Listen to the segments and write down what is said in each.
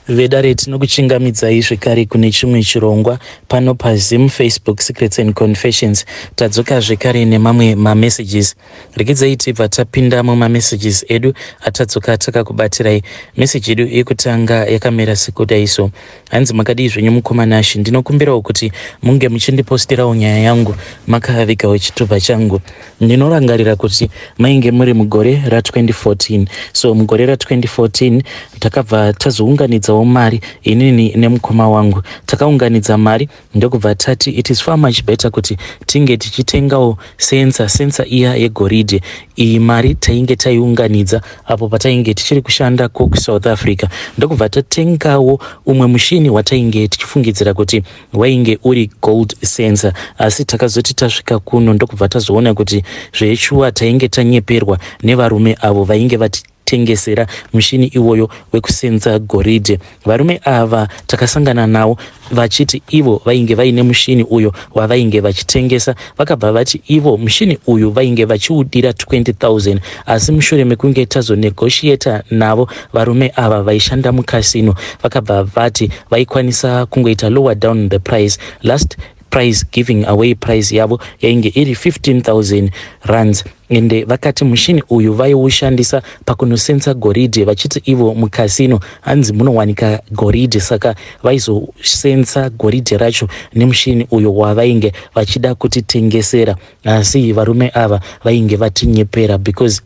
Vedare, tinokuchingamidzai zvekare kune chimwe chirongwa pano paZim Facebook Secrets and Confessions. Tadzoka zvekare nemamwe mamessages. Regedzai tibva tapinda mumamessages edu atadzoka takakubatirai. Message yedu yekutanga yakamira sekudai so. Hanzi, "Makadii zvenyu mukoma Nashi? Ndinokumbirawo kuti munge muchindipostirawo nyaya yangu makavigawo chitupa changu. Ndinorangarira kuti mainge muri mugore ra2014. So mugore ra2014 takabva tazounganidzawo mari, inini nemukoma wangu. Takaunganidza mari, ndokubva tati it is far much better kuti tinge tichitengawo sensor iya yegoridhe. Iyi mari tainge taiunganidza apo patainge tichiri kushanda kuSouth Africa, ndokubva tatengawo umwe mushini watainge tichifungidzira kuti wainge uri gold sensor. Asi takazoti tasvika kuno, ndokubva tazoona kuti zveshuwa tainge tanyeperwa nevarume avo vainge vatitengesera mushini iwoyo wekusenza goridhe. Varume ava takasangana navo vachiti ivo vainge vaine mushini uyo wavainge vachitengesa. Vakabva vati ivo mushini uyu vainge vachiudira 20 000, asi mushure mekunge tazonegotiata navo, varume ava vaishanda mucasino, vakabva vati vaikwanisa kungoita lower down the price. Last price giving away price yavo yainge iri 15 000 rands, ende vakati mushini uyu vaiushandisa pakunosensa goridhe, vachiti ivo mucasino hanzi munowanika goridhe, saka vaizosensa goridhe racho nemushini uyo wavainge vachida kutitengesera. Asi varume ava vainge vatinyepera, because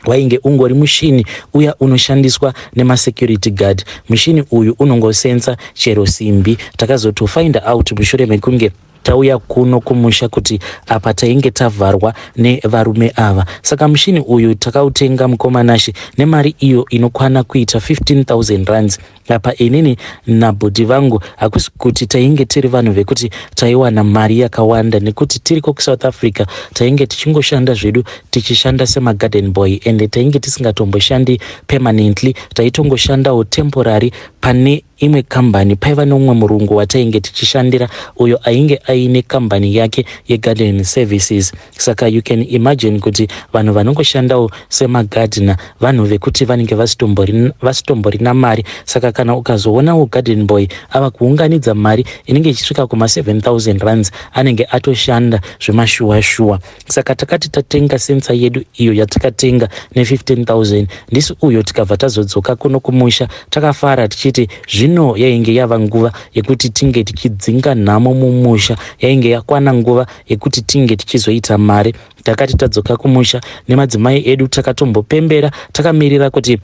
wainge ungori mushini uya unoshandiswa nemasecurity guard. Mushini uyu unongosensa chero simbi. Takazotofind out mushure mekunge tauya kuno kumusha kuti apa tainge tavharwa nevarume ava. Saka mushini uyu takautenga, mukoma Nashi, nemari iyo inokwana kuita 15 000 rands. Apa inini nabhudhi vangu hakusi kuti tainge tiri vanhu vekuti taiwana mari yakawanda, nekuti tiriko kuSouth Africa tainge tichingoshanda zvedu, tichishanda semagarden boy, ende tainge tisingatomboshandi permanently, taitongoshandawo temporary pane imwe kambani. Paiva neumwe murungu watainge tichishandira, uyo ainge aine kambani yake yegarden services. Saka you can imagine kuti vanhu vanongoshandawo semagardener, vanhu vekuti vanenge vasitomborina mari. Saka kana ukazoonawo garden boy ava kuunganidza mari inenge ichisvika kuma7000 rands, anenge atoshanda zvemashuwa shuwa. Saka takati tatenga sensor yedu iyo yatakatenga ne15 000 ndisi uyo, tikabva tazodzoka kuno kumusha takafara, tichiti zvino yainge yava nguva yekuti tinge tichidzinga nhamo mumusha, yainge yakwana nguva yekuti tinge tichizoita mari. Takati tadzoka kumusha nemadzimai edu, takatombopembera takamirira kuti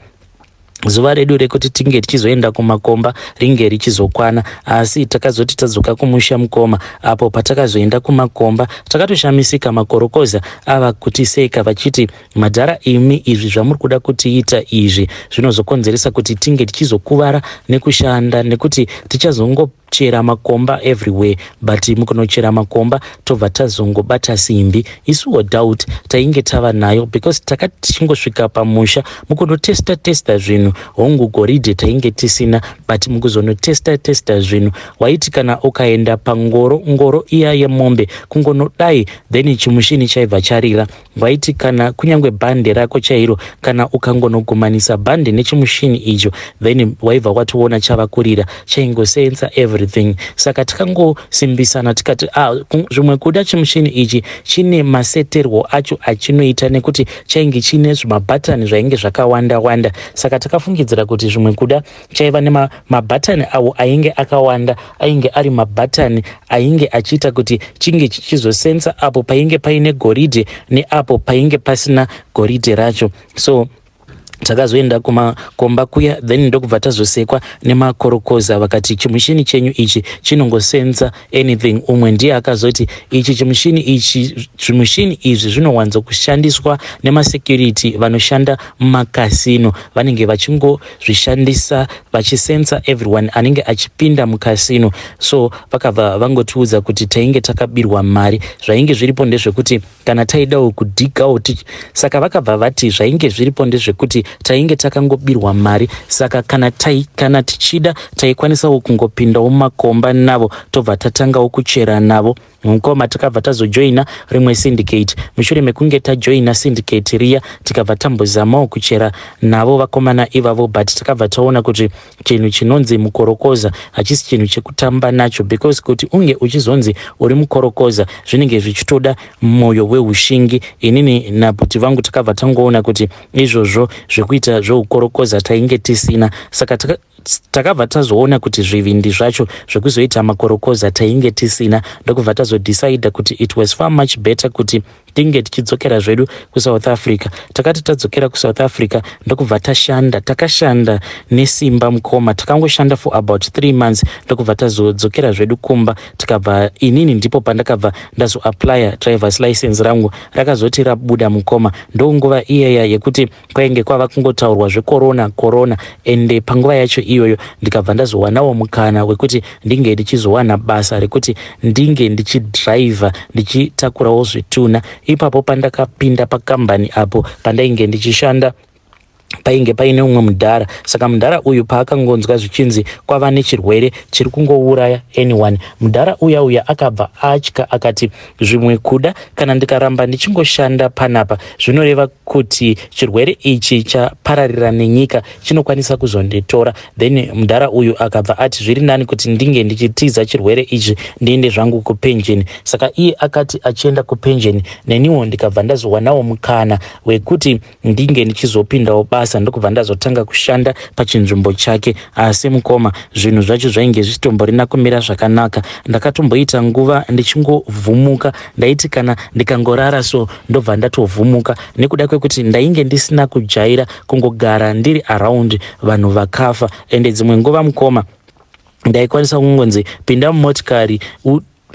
zuva redu rekuti tinge tichizoenda kumakomba ringe richizokwana. Asi takazoti tadzoka kumusha, mukoma, apo patakazoenda kumakomba, takatoshamisika makorokoza ava kutiseka vachiti, "Madhara imi, izvi zvamuri kuda kutiita izvi zvinozokonzeresa kuti tinge tichizokuvara nekushanda, nekuti tichazongochera makomba everywhere, but mukunochera makomba tobva tazongobata simbi." Isuwo doubt tainge tava nayo, because takati tichingosvika pamusha, mukunotesta testa zvinhu, hongu goridhe tainge tisina, but mukuzonotesta testa zvinhu, waiti kana ukaenda pangoro, ngoro iya yemombe, kungonodai, then chimushini chaibva charira. Waiti kana kunyange bhande rako chairo, kana ukangonogumanisa bhande nechimushini icho, then waibva watoona chava kurira, chaingosensa everything. Saka tikangosimbisana tikati, ah, zvimwe kuda chimushini ichi chine maseterwo acho achinoita, nekuti chainge chine zvimabhatani zvainge zvakawanda wanda. Saka takafungidzira kuti zvimwe kuda chaiva nemabhatani awo ainge akawanda, ainge ari mabhatani ainge achiita kuti chinge chichizosensa apo painge paine goridhe neapo painge pasina goridhe racho. So takazoenda kumakomba kuya, then ndokubva tazosekwa nemakorokoza, vakati, "Chimushini chenyu ichi chinongosensa anything." Umwe ndiye akazoti, "Ichi chimushini ichi, zvimushini izvi zvinowanzokushandiswa nemasecurity vanoshanda mumacasino. Vanenge vachingozvishandisa vachisensa everyone anenge achipinda mucasino." So vakabva vangotiudza kuti tainge takabirwa mari. Zvainge zviripo ndezvekuti kana taidawo kudhigawo, saka vakabva vati zvainge zviripo ndezvekuti kuti tainge takangobirwa mari saka kana, tai, kana tichida taikwanisawo kungopindawo mumakomba navo tobva tatangawo kuchera navo. Mukoma, takabva tazojoina rimwe syndicate. Mushure mekunge tajoina syndicate riya, tikabva tambozamawo kuchera navo vakomana ivavo, but takabva taona kuti chinhu chinonzi mukorokoza hachisi chinhu chekutamba nacho, because kuti unge uchizonzi uri mukorokoza zvinenge zvichitoda mwoyo weushingi. Inini nabhuti vangu takabva tangoona kuti izvozvo zvekuita zveukorokoza tainge tisina, saka takabva tazoona kuti zvivindi zvacho zvekuzoita makorokoza tainge tisina, ndokubva tazodecida kuti it was far much better kuti tinge tichidzokera zvedu kuSouth Africa. Takati tadzokera kuSouth Africa, ndokubva tashanda. Takashanda nesimba, mukoma. Takangoshanda for about 3 months, ndokubva tazodzokera zvedu kumba. Tikabva, inini ndipo pandakabva ndazoapplya drivers license rangu. Rakazoti rabuda, mukoma, ndonguva iyaya yekuti kwainge kwava kungotaurwa zvekorona, korona. Ende panguva yacho iyoyo ndikabva ndazowanawo mukana wekuti ndinge ndichizowana basa rekuti ndinge ndichidhiraivha, ndichitakurawo zvitunha. Ipapo pandakapinda pakambani apo pandainge ndichishanda, painge paine umwe mudhara. Saka mudhara uyu paakangonzwa zvichinzi kwava nechirwere chiri kungouraya anyone, mudhara uya uya akabva atya, akati zvimwe kuda kana ndikaramba ndichingoshanda panapa, zvinoreva kuti chirwere ichi chapararira nenyika, chinokwanisa kuzonditora. Then mudhara uyu akabva ati zviri nani kuti ndinge ndichitiza chirwere ichi, ndiende zvangu kupenjeni. Saka iye akati achienda kupenjeni, neniwo ndikabva ndazowanawo mukana wekuti ndinge ndichizopindawo basa, ndokubva ndazotanga kushanda pachinzvimbo chake. Asi mukoma, zvinhu zvacho zvainge zvichitomborina kumira zvakanaka. Ndakatomboita nguva ndichingovhumuka. Ndaiti kana ndikangorara so, ndobva ndatovhumuka, nekuda kwekuti ndainge ndisina kujaira kungogara ndiri around vanhu vakafa. Ende dzimwe nguva, mukoma, ndaikwanisa kungonzi pinda mumotikari.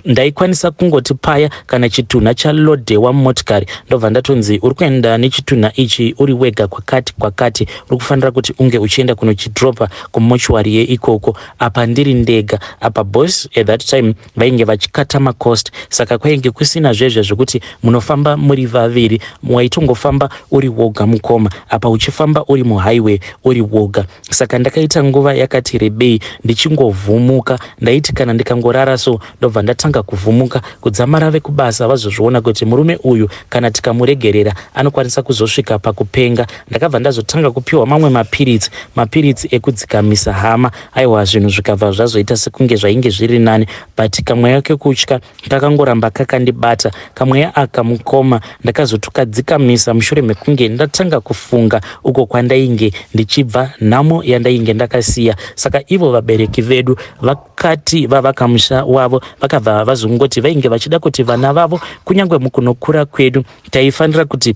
Ndaikwanisa kungoti paya kana chitunha chalodhewa mumotikari, ndobva ndatonzi uri kuenda nechitunha ichi uri wega kwakati kwakati, uri kufanira kuti unge uchienda kunochidropa kumochwari yeikoko. Apa ndiri ndega. Apa boss at that time vainge vachikata macost, saka kwainge kusina zvezve zvekuti munofamba muri vaviri. Waitongofamba uri woga, mukoma, apa uchifamba uri muhighway uri woga. Saka ndakaita nguva yakati rebei ndichingovhumuka. Ndaiti kana ndikangorara so, ndobva ndatanga kuvhumuka, kudzamara vekubasa vazozviona kuti murume uyu kana tikamuregerera anokwanisa kuzosvika pakupenga. Ndakabva ndazotanga kupiwa mamwe mapiritsi, mapiritsi ekudzikamisa hama. Aiwa, zvinhu zvikabva zvazoita sekunge zvainge zviri nani, but kamweya kekutya kakangoramba kakandibata. Kamweya aka, mukoma, ndakazotokadzikamisa mushure mekunge ndatanga kufunga uko kwandainge ndichibva, nhamo yandainge ndakasiya. Saka ivo vabereki vedu vakati vavaka musha wavo, vakabva vazongoti vainge vachida kuti vana vavo, kunyange mukunokura kwedu, taifanira kuti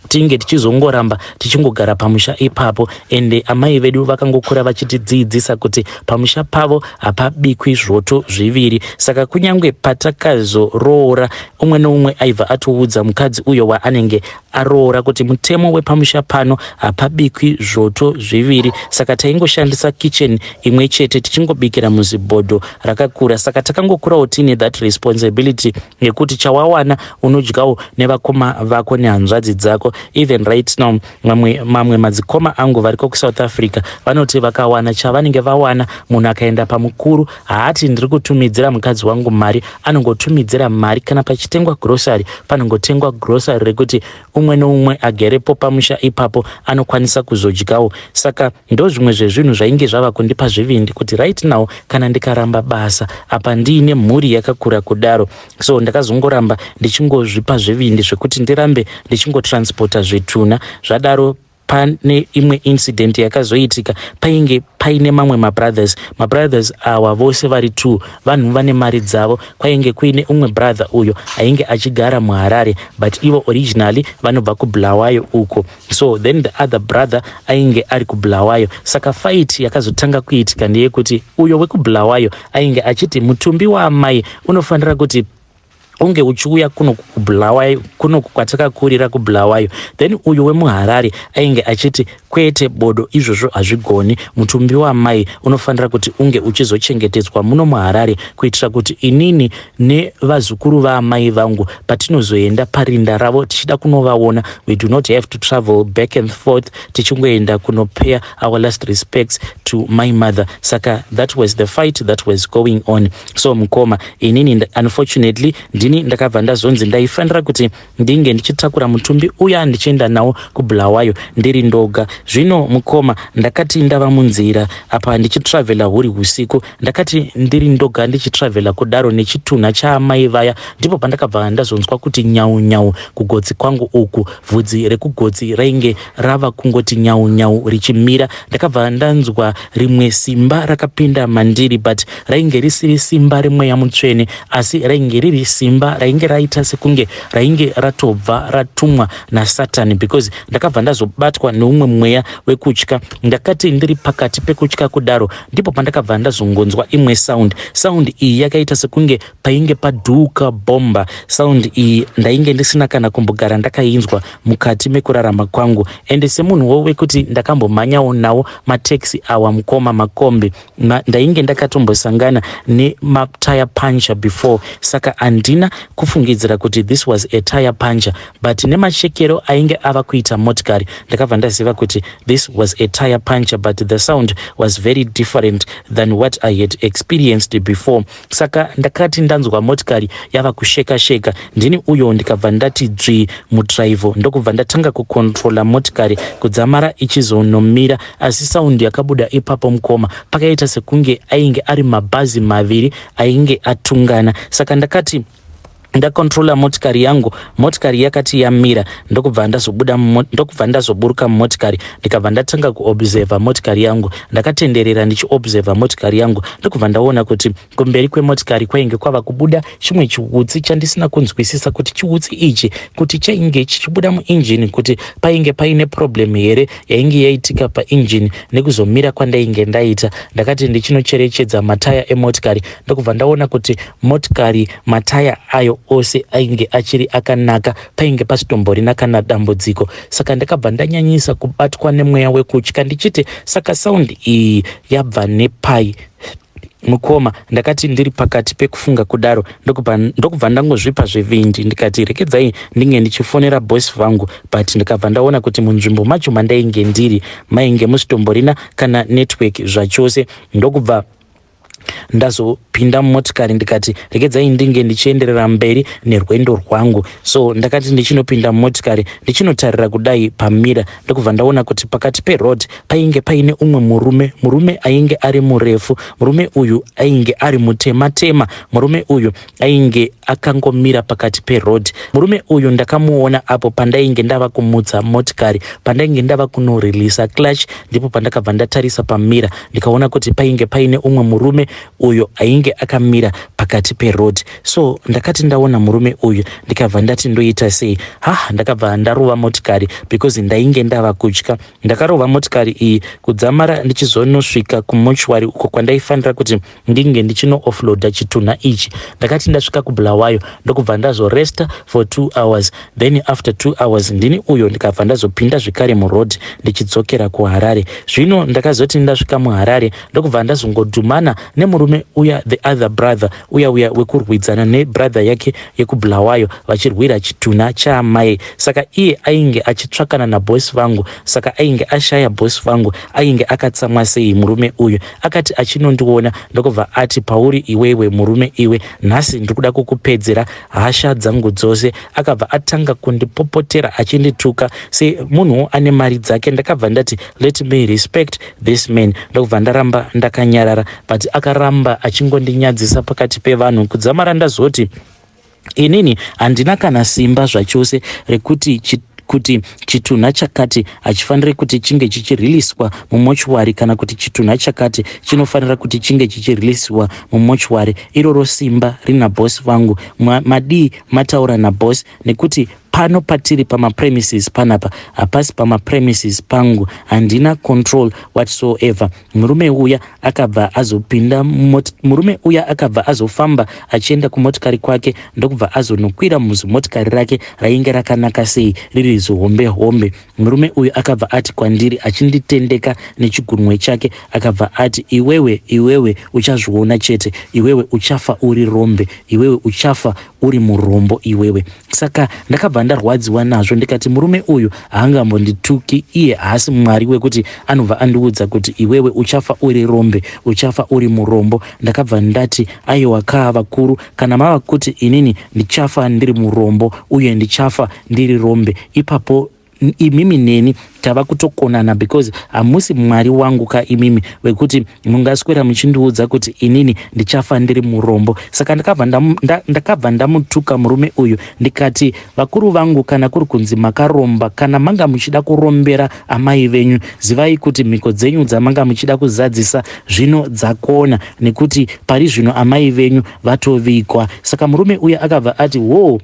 tinge tichizongoramba tichingogara pamusha ipapo. Ende amai vedu vakangokura vachitidzidzisa kuti pamusha pavo hapabikwi zvoto zviviri. Saka kunyange patakazoroora, umwe neumwe aibva atoudza mukadzi uyo waanenge aroora kuti mutemo wepamusha pano hapabikwi zvoto zviviri. Saka taingoshandisa kitchen imwe chete, tichingobikira muzibhodho rakakura. Saka takangokurawo tiine that responsibility yekuti chawawana unodyawo nevakoma vako nehanzvadzi dzako. Even right now, mamwe madzikoma angu variko kuSouth Africa vanoti vakawana chavanenge vawana, munhu akaenda pamukuru, haati ndiri kutumidzira mukadzi wangu mari, anongotumidzira mari. Kana pachitengwa grocery, panongotengwa grocery rekuti umwe neumwe agerepo pamusha ipapo anokwanisa kuzodyawo. Saka ndo zvimwe zvezvinhu zvainge zvava kundipa zvivindi kuti right now kana ndikaramba basa, apa ndiine mhuri yakakura kudaro. So ndakazongoramba ndichingozvipa zvivindi zvekuti ndirambe ndichingotransporta zvitunha. Zvadaro, pane imwe incident yakazoitika. Painge paine mamwe mabrothers. Mabrothers awa vose vari two vanhu vane mari dzavo. Kwainge kuine umwe brother uyo ainge achigara muHarare, but ivo originally vanobva kuBulawayo uko. So then the other brother ainge ari kuBulawayo. Saka fight yakazotanga kuitika ndeyekuti uyo wekuBulawayo ainge achiti mutumbi waamai unofanira kuti Unge uchiuya kuno kuBulawayo, kuno kwatakakurira kuBulawayo. Then uyu wemuHarare ainge achiti kwete bodo, izvozvo hazvigoni, mutumbi wamai unofanira kuti unge uchizochengetedzwa muno muHarare kuitira kuti inini nevazukuru vaamai vangu patinozoenda parinda ravo tichida kunovaona, we do not have to travel back and forth tichingoenda kunopay our last respects to my mother. Saka that was the fight that was going on. So mukoma, inini unfortunately ndini ndakabva ndazonzi ndaifanira kuti ndinge ndichitakura mutumbi uya ndichienda nawo kuBulawayo ndiri ndoga. Zvino mukoma, ndakati ndava munzira apa ndichitravhela huri usiku, ndakati ndiri ndoga ndichitravhela kudaro nechitunha chaamai vaya, ndipo pandakabva ndazonzwa kuti nyau nyau kugotsi kwangu uku. Vhudzi rekugotsi rainge rava kungoti nyau nyau richimira. Ndakabva ndanzwa rimwe simba rakapinda mandiri, but rainge risiri simba remweya mutsvene, asi rainge riri simba rainge raita sekunge rainge ratobva ratumwa naSatani, because ndakabva ndazobatwa neumwe mweya wekutya. Ndakati ndiri pakati pekutya kudaro, ndipo pandakabva ndazongonzwa imwe sound. Sound iyi yakaita sekunge painge padhuka bhomba. Sound iyi ndainge ndisina kana kumbogara ndakainzwa mukati mekurarama kwangu. Ende semunhuwo wekuti ndakambomhanyawo nawo mataxi awa, mukoma, makombi, ndainge ndakatombosangana nematire puncture before, saka handina kufungidzira kuti this was a tire puncture, but nemashekero ainge ava kuita motikari ndakabva ndaziva kuti this was a tire puncture, but the sound was very different than what I had experienced before. Saka ndakati ndanzwa motikari yava kusheka sheka, ndini uyo ndikabva ndati dzvi mudhiraivho, ndokubva ndatanga kukontrola motikari kudzamara ichizonomira. Asi sound yakabuda ipapo, mukoma, pakaita sekunge ainge ari mabhazi maviri ainge atungana. Saka ndakati ndakontrola motikari yangu, motikari yakati yamira, ndokubva ndazobuda, ndokubva ndazoburuka mumotikari, ndikabva ndatanga kuobserva motikari yangu. Ndakatenderera ndichiobserva motikari yangu, ndokubva ndaona kuti kumberi kwemotikari kwainge kwava kubuda chimwe chiutsi chandisina kunzwisisa kuti chiutsi ichi kuti chainge chichibuda muinjini, kuti painge paine problem here yainge yaitika painjini nekuzomira kwandainge ndaita. Ndakati ndichinocherechedza mataya emotikari, ndokubva ndaona kuti motikari mataya ayo ose ainge achiri akanaka, painge pasitomborina kana dambudziko. Saka ndakabva ndanyanyisa kubatwa nemweya wekutya ndichiti, saka sound iyi yabva nepai? Mukoma, ndakati ndiri pakati pekufunga kudaro, ndokubva ndangozvipa zvivindi, ndikati rekedzai ndinge ndichifonera bosi vangu. But ndikabva ndaona kuti munzvimbo macho mandainge ndiri mainge musitomborina kana network zvachose. Ndokubva ndazopinda mumotikari, ndikati regedzai ndinge ndichienderera mberi nerwendo rwangu. So ndakati ndichinopinda mumotikari, ndichinotarira kudai pamira, ndokubva ndaona kuti pakati peroad painge paine umwe murume, murume ainge ari murefu, murume uyu ainge ari mutema tema. Murume uyu ainge akangomira pakati peroad. Murume uyu ndakamuona apo pandainge ndava kumutsa motikari, pandainge ndava kunorilisa clutch, ndipo pandakabva ndatarisa pamira, ndikaona kuti painge paine umwe murume uyo ainge akamira pakati peroad. So ndakati ndaona murume uyu, ndikabva ndati ndoita sei? Ha, ndakabva ndarova motikari because ndainge ndava kutya. Ndakarova motikari iyi kudzamara ndichizonosvika kumochwari uko kwandaifanira kuti ndinge ndichino-offloada chitunha ichi. Ndakati ndasvika kuBulawayo, ndokubva ndazoresta for 2 hours. Then after 2 hours, ndini uyo ndikabva ndazopinda zvekare muroad ndichidzokera kuHarare. Zvino ndakazoti ndasvika muHarare, ndokubva ndazongodhumana nemurume uya, the other brother uya uya wekurwidzana nebrother yake yekuBulawayo vachirwira chitunha chaamai. Saka iye ainge achitsvakana nabhosi vangu, saka ainge ashaya bhosi vangu. Ainge akatsamwa sei murume uyu! Akati achinondiona, ndokubva ati, "Pauri iwewe murume iwe, nhasi ndiri kuda kukupedzera hasha dzangu dzose." Akabva atanga kundipopotera achindituka semunhuwo ane mari dzake. Ndakabva ndati, "Let me respect this man," ndokubva ndaramba ndakanyarara, but akaramba achingondinyadzisa pakati pevanhu kudzamara ndazoti inini handina kana simba zvachose rekuti kuti chitunha chakati hachifaniri kuti chinge chichiriliswa mumochwari, kana kuti chitunha chakati chinofanira kuti chinge chichirilisiwa mumochwari. Iroro simba rina bhosi vangu. Madii mataura nabhosi nekuti Pano patiri pamapremises panapa hapasi pamapremises pangu, handina control whatsoever. Murume uya akabva azopinda, murume uya akabva azofamba achienda kumotikari kwake, ndokubva azonokwira muzimotikari rake rainge rakanaka sei, riri zihombe hombe. Murume uyu akabva ati kwandiri achinditendeka nechigunwe chake, akabva ati, "Iwewe, iwewe uchazviona chete. Iwewe uchafa uri rombe, iwewe uchafa uri murombo iwewe." Saka ndakabva ndarwadziwa nazvo, ndikati murume uyu haangambondituki, iye haasi Mwari wekuti anobva andiudza kuti iwewe uchafa uri rombe, uchafa uri murombo. Ndakabva ndati, "Aiwa kaa vakuru, kana mava kuti inini ndichafa ndiri murombo uye ndichafa ndiri rombe, ipapo imimi neni tava kutokonana, because hamusi Mwari wangu ka imimi wekuti mungaswera muchindiudza kuti inini ndichafa ndiri murombo." Saka ndakabva ndamutuka murume uyu, ndikati, "Vakuru vangu, kana kuri kunzi makaromba, kana manga muchida kurombera amai venyu, zivai kuti mhiko dzenyu dzamanga muchida kuzadzisa zvino dzakona, nekuti pari zvino amai venyu vatovigwa." Saka murume uyu akabva ati, "Wo,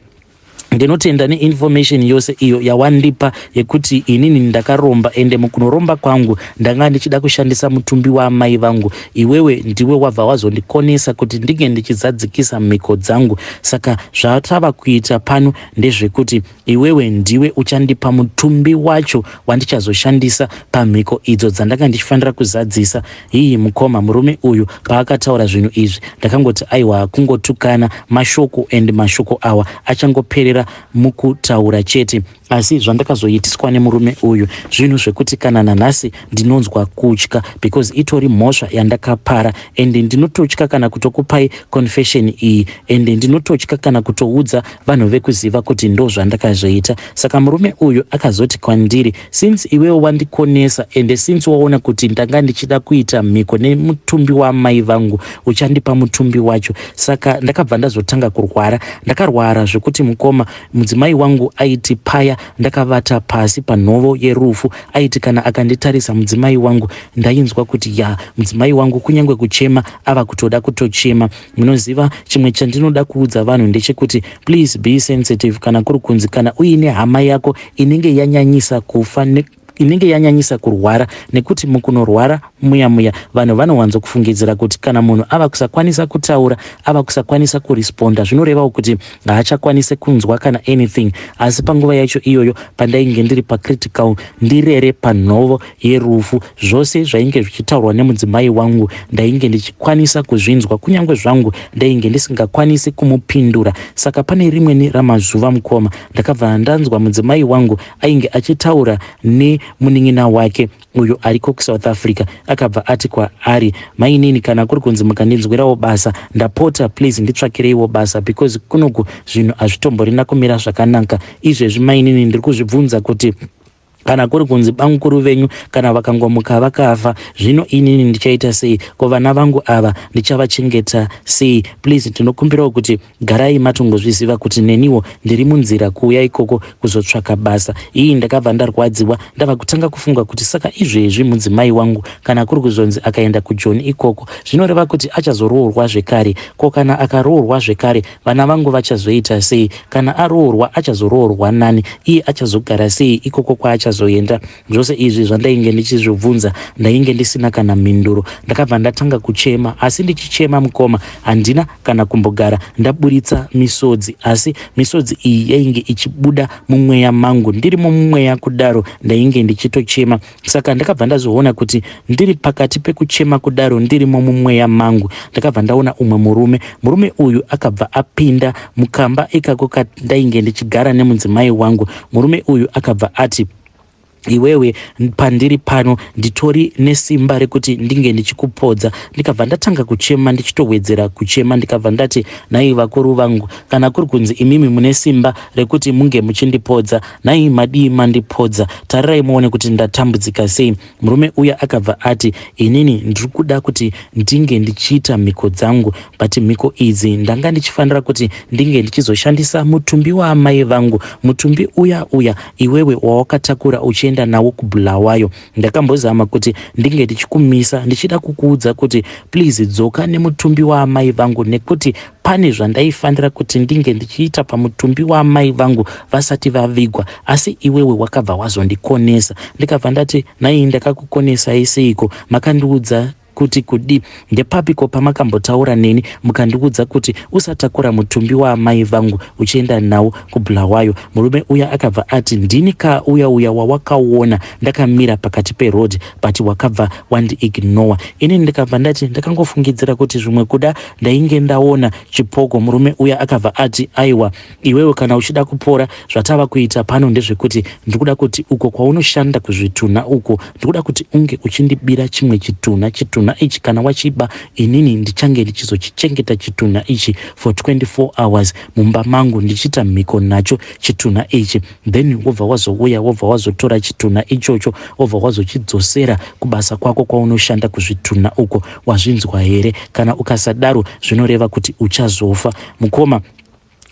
ndinotenda neinformation yose iyo yawandipa yekuti inini ndakaromba, ende mukunoromba kwangu ndanga ndichida kushandisa mutumbi waamai vangu. Iwewe ndiwe wabva wazondikonesa kuti ndinge ndichizadzikisa mhiko dzangu. Saka zvatava kuita pano ndezvekuti iwewe ndiwe uchandipa mutumbi wacho wandichazoshandisa pamhiko idzo dzandanga ndichifanira kuzadzisa." Hii mukoma, murume uyu paakataura zvinhu izvi, ndakangoti aiwa, kungotukana mashoko, and mashoko awa achangoperera mukutaura chete. Asi zvandakazoitiswa nemurume uyu zvinhu zvekuti kana nanhasi ndinonzwa kutya, because itori mhosva yandakapara, ende ndinototya kana kutokupai confession iyi, ende ndinototya kana kutoudza vanhu vekuziva kuti ndo zvandakazoita. Saka murume uyu akazoti kwandiri, "Since iwewo wandikonesa, ende since waona kuti ndanga ndichida kuita mhiko nemutumbi wamai vangu, uchandipa mutumbi wacho." Saka ndakabva ndazotanga kurwara. Ndakarwara zvekuti mukoma, mudzimai wangu aiti paya ndakavata pasi panhovo yerufu, aiti kana akanditarisa mudzimai wangu, ndainzwa kuti ya, mudzimai wangu kunyange kuchema ava kutoda kutochema. Munoziva, chimwe chandinoda kuudza vanhu ndechekuti please be sensitive kana kuri kunzi kana uine hama yako inenge yanyanyisa kufa, inenge yanyanyisa kurwara, nekuti mukunorwara muya muya vanhu vanowanzokufungidzira kuti kana munhu ava kusakwanisa kutaura, ava kusakwanisa kuresponda, zvinorevawo kuti haachakwanisi kunzwa kana anything. Asi panguva yacho iyoyo pandainge ndiri pacritical, ndirere panhovo yerufu, zvose zvainge zvichitaurwa nemudzimai wangu ndainge ndichikwanisa kuzvinzwa, kunyange zvangu ndainge ndisingakwanisi kumupindura. Saka pane rimweni ramazuva mukoma, ndakabva ndanzwa mudzimai wangu ainge achitaura nemunin'ina wake uyo ariko kuSouth Africa. Akabva ati kwaari, "Mainini, kana kuri kunzi mukandinzwirawo basa, ndapota please nditsvakireiwo basa, because kunoku zvinhu hazvitomborina kumira zvakanaka izvezvi. Mainini, ndiri kuzvibvunza kuti kana kuri kunzi bamukuru venyu kana vakangomuka vakafa, zvino inini ndichaita sei? Ko vana vangu ava ndichavachengeta sei? Please ndinokumbirawo kuti garai matongozviziva kuti neniwo ndiri munzira kuuya ikoko kuzotsvaka basa." Ii, ndakabva ndarwadziwa, ndava kutanga kufunga kuti saka izvezvi mudzimai wangu kana kuri kuzonzi akaenda kuJoni ikoko, zvinoreva kuti achazoroorwa zvekare. Ko kana akaroorwa zvekare, vana vangu vachazoita sei? Kana aroorwa, achazoroorwa nani? Iye achazogara sei ikoko kwaachazoenda? Zvose izvi zvandainge ndichizvibvunza, ndainge ndisina kana mhinduro. Ndakabva ndatanga kuchema, asi ndichichema mukoma, handina kana kumbogara ndaburitsa misodzi, asi misodzi iyi yainge ichibuda mumweya mangu. Ndiri mumweya kudaro ndainge ndichitochema. Saka ndakabva ndazoona kuti ndiri pakati pekuchema kudaro, ndirimo mumweya mangu, ndakabva ndaona umwe murume. Murume uyu akabva apinda mukamba ikako kandainge ndichigara nemudzimai wangu. Murume uyu akabva ati, "Iwewe, pandiri pano nditori nesimba rekuti ndinge ndichikupodza." Ndikabva ndatanga kuchema, ndichitowedzera kuchema. Ndikabva ndati, "Nhai vakuru vangu, kana kuri kunzi imimi mune simba rekuti munge muchindipodza, nhai madii mandipodza? Tarirai muone kuti ndatambudzika sei." Murume uya akabva ati, "Inini ndiri kuda kuti ndinge ndichiita mhiko dzangu, but mhiko idzi ndanga ndichifanira kuti ndinge ndichizoshandisa mutumbi waamai vangu, mutumbi uya uya iwewe wawakatakura uchienda." uchienda nawo kuBulawayo. Ndakambozama kuti ndinge ndichikumisa ndichida kukuudza kuti please dzoka nemutumbi waamai vangu nekuti pane zvandaifanira kuti ndinge ndichiita pamutumbi waamai vangu vasati vavigwa, asi iwewe wakabva wazondikonesa. Ndikabva ndati, nhai ndakakukonesai seiko? Makandiudza kuti kudii? Ndepapiko pamakambotaura neni mukandiudza kuti usatakura mutumbi waamai vangu uchienda nawo kuBulawayo? Murume uya akabva ati, ndini ka uya uya wawakaona ndakamira pakati peroad, but wakabva wandiignore. Inini ndikabva ndati ndakangofungidzira kuti zvimwe kuda ndainge ndaona chipoko. Murume uya akabva ati, aiwa iwewe kana uchida kupora, zvatava kuita pano ndezvekuti ndikuda kuti uko kwaunoshanda kuzvitunha uko, ndikuda kuti unge uchindibira chimwe chitunha. Chitunha ichi kana wachiba, inini ndichange ndichizochichengeta chitunha ichi for 24 hours mumba mangu, ndichiita mhiko nacho chitunha ichi. Then wobva wazouya, wobva wazotora chitunha ichocho, wobva wazochidzosera kubasa kwako kwaunoshanda kuzvitunha uko. Wazvinzwa here? Kana ukasadaro, zvinoreva kuti uchazofa, mukoma.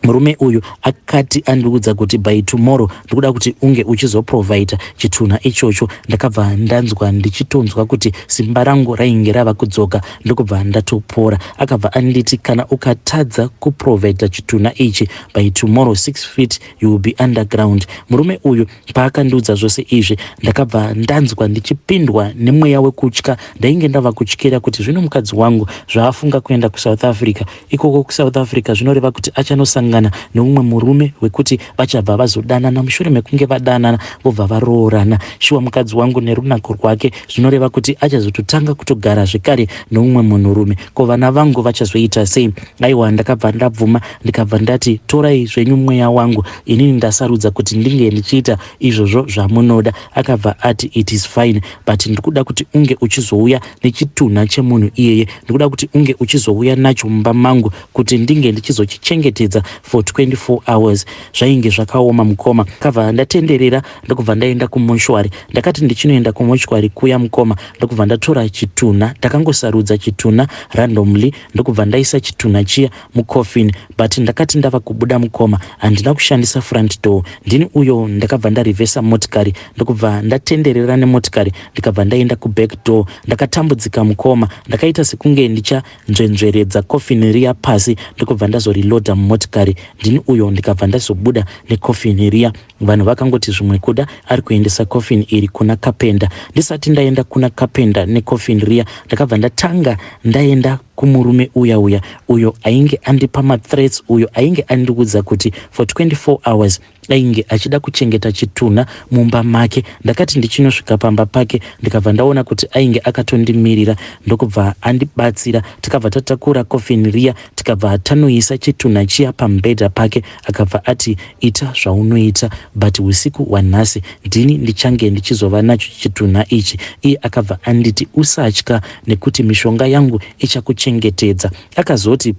Murume uyu akati andiudza kuti by tomorrow ndikuda kuti unge uchizoprovida chitunha ichocho, ndakabva ndanzwa ndichitonzwa kuti simba rangu rainge rava kudzoka, ndokubva ndatopora. Akabva anditi kana ukatadza kuprovida chitunha ichi by tomorrow, 6 feet you will be underground. Murume uyu paakandiudza zvose izvi, ndakabva ndanzwa ndichipindwa nemweya wekutya. Ndainge ndava kutyira kuti zvino mukadzi wangu zvaafunga kuenda kuSouth Africa ikoko, kuSouth Africa zvinoreva kuti achanosangana neumwe murume wekuti vachabva vazodanana. Mushure mekunge vadanana, vobva varoorana. Shuwa mukadzi wangu nerunako rwake, zvinoreva kuti achazototanga kutogara zvekare neumwe munhurume. Ko vana vangu vachazoita sei? Aiwa, ndakabva ndabvuma, ndikabva ndati torai zvenyu mweya wangu, inini ndasarudza kuti ndinge ndichiita izvozvo zvamunoda. Akabva ati it is fine, but ndikuda kuti unge uchizouya nechitunha chemunhu iyeye, ndikuda kuti unge uchizouya nacho mumba mangu kuti ndinge ndichizochichengetedza for 24 hours. Zvainge zvakaoma, mukoma. Kabva ndatenderera, ndokubva ndaenda kumochwari. Ndakati ndichinoenda kumochwari kuya, mukoma, ndokubva ndatora chitunha. Ndakangosarudza chitunha randomly, ndokubva ndaisa chitunha chiya mucoffin. But ndakati ndava kubuda, mukoma, handina kushandisa front door. Ndini uyo ndakabva ndarivhesa motikari, ndokubva ndatenderera nemotikari, ndikabva ndaenda kuback door. Ndakatambudzika, mukoma. Ndakaita sekunge ndichanzvenzveredza coffin riya pasi, ndokubva ndazorilodha mumotikari. Ndini uyo ndikabva ndazobuda necoffin riya. Vanhu vakangoti zvimwe kuda ari kuendesa coffin iri kuna kapenda. Ndisati ndaenda kuna kapenda necoffin riya, ndakabva ndatanga ndaenda kumurume uya uya uyo ainge andipa mathreats, uyo ainge andiudza kuti for 24 hours ainge achida kuchengeta chitunha mumba make. Ndakati ndichinosvika pamba pake, ndikabva ndaona kuti ainge akatondimirira, ndokubva andibatsira. Tikabva tatakura coffin riya, tikabva tanoisa chitunha chiya pamubhedha pake. Akabva ati ita zvaunoita, but usiku hwanhasi ndini ndichange ndichizova nacho chitunha ichi. Iye akabva anditi usatya nekuti mishonga yangu ichakuchengetedza. Akazoti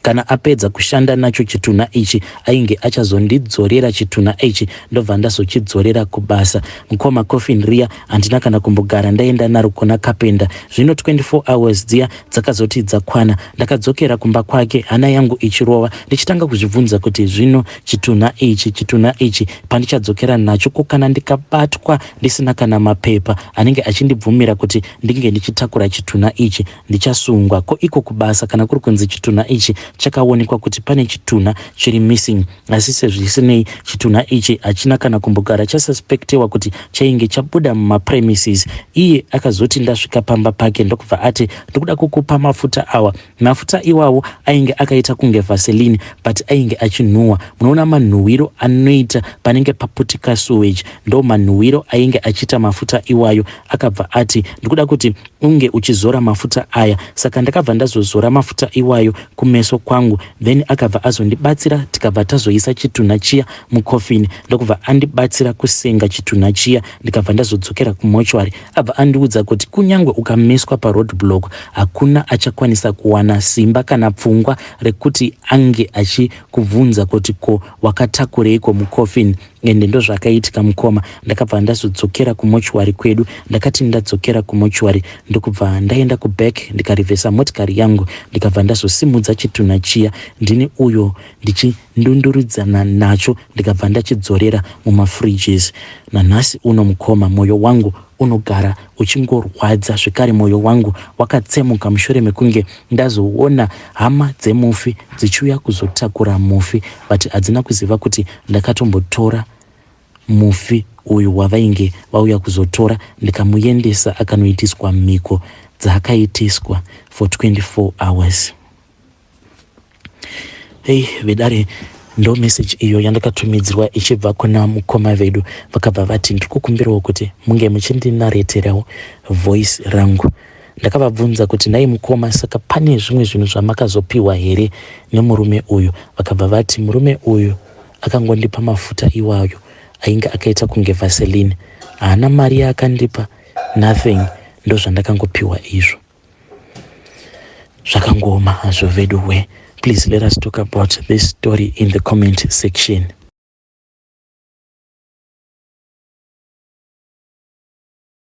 kana apedza kushanda nacho chitunha ichi, ainge achazondidzorera chitunha ichi, ndobva ndazochidzorera kubasa. Mukoma, coffin riya handina kana kumbogara ndaenda naro kuna kapenda. Zvino 24 hours dziya dzakazoti dzakwana, ndakadzokera kumba kwake hana yangu ichirova, ndichitanga kuzvibvunza kuti zvino chitunha ichi, chitunha ichi pandichadzokera nacho, ko kana ndikabatwa ndisina kana mapepa anenge achindibvumira kuti ndinge ndichitakura chitunha ichi, ndichasungwa? Ko iko kubasa kana kuri kunzi chitunha ichi chakaonekwa kuti pane chitunha chiri missing? Asi sezvisinei, chitunha ichi hachina kana kumbogara chasuspectewa kuti chainge chabuda mumapremises. Iye akazoti ndasvika pamba pake, ndokubva ati ndikuda kukupa mafuta awa. Mafuta iwawo ainge akaita kunge Vaseline, but ainge achinhuhwa. Munoona manhuhwiro anoita panenge paputika sewage, ndo manhuhwiro ainge achiita mafuta iwayo. Akabva ati ndikuda kuti unge uchizora mafuta aya. Saka ndakabva ndazozora mafuta iwayo kumeso kwangu. Then akabva azondibatsira, tikabva tazoisa chitunha chiya mucoffin, ndokubva andibatsira kusenga chitunha chiya, ndikabva ndazodzokera kumochwari. Abva andiudza kuti kunyange ukamiswa paroad block, hakuna achakwanisa kuwana simba kana pfungwa rekuti ange achikubvunza kuti ko wakatakureiko mucoffin. Ende ndozvakaitika, mukoma. Ndakabva ndazodzokera kumochwari kwedu. Ndakati ndadzokera kumochwari, ndokubva ndaenda kuback, ndikarivhesa motikari yangu, ndikabva ndazosimudza chitunha. Chitunha chiya ndini uyo ndichindundurudzana nacho ndikabva ndachidzorera mumafridges. Nanhasi uno mukoma moyo wangu unogara uchingorwadza zvekare moyo wangu wakatsemuka mushure mekunge ndazoona hama dzemufi dzichiuya kuzotakura mufi but hadzina kuziva kuti ndakatombotora mufi uyu wavainge vauya kuzotora ndikamuendesa akanoitiswa mhiko dzaakaitiswa for 24 hours. Hei vedare, ndo message iyo yandakatumidzirwa ichibva kuna mukoma vedu. Vakabva vati ndiri kukumbirawo kuti munge muchindinareterawo voice rangu. Ndakavabvunza kuti nhai mukoma, saka pane zvimwe zvinhu zvamakazopiwa here nemurume uyu? Vakabva vati murume uyu akangondipa mafuta iwayo ainge akaita kunge Vaseline, haana mari yaakandipa, nothing, ndozvandakangopiwa izvo. Zvakangoma hazvo vedu we. Please let us talk about this story in the comment section.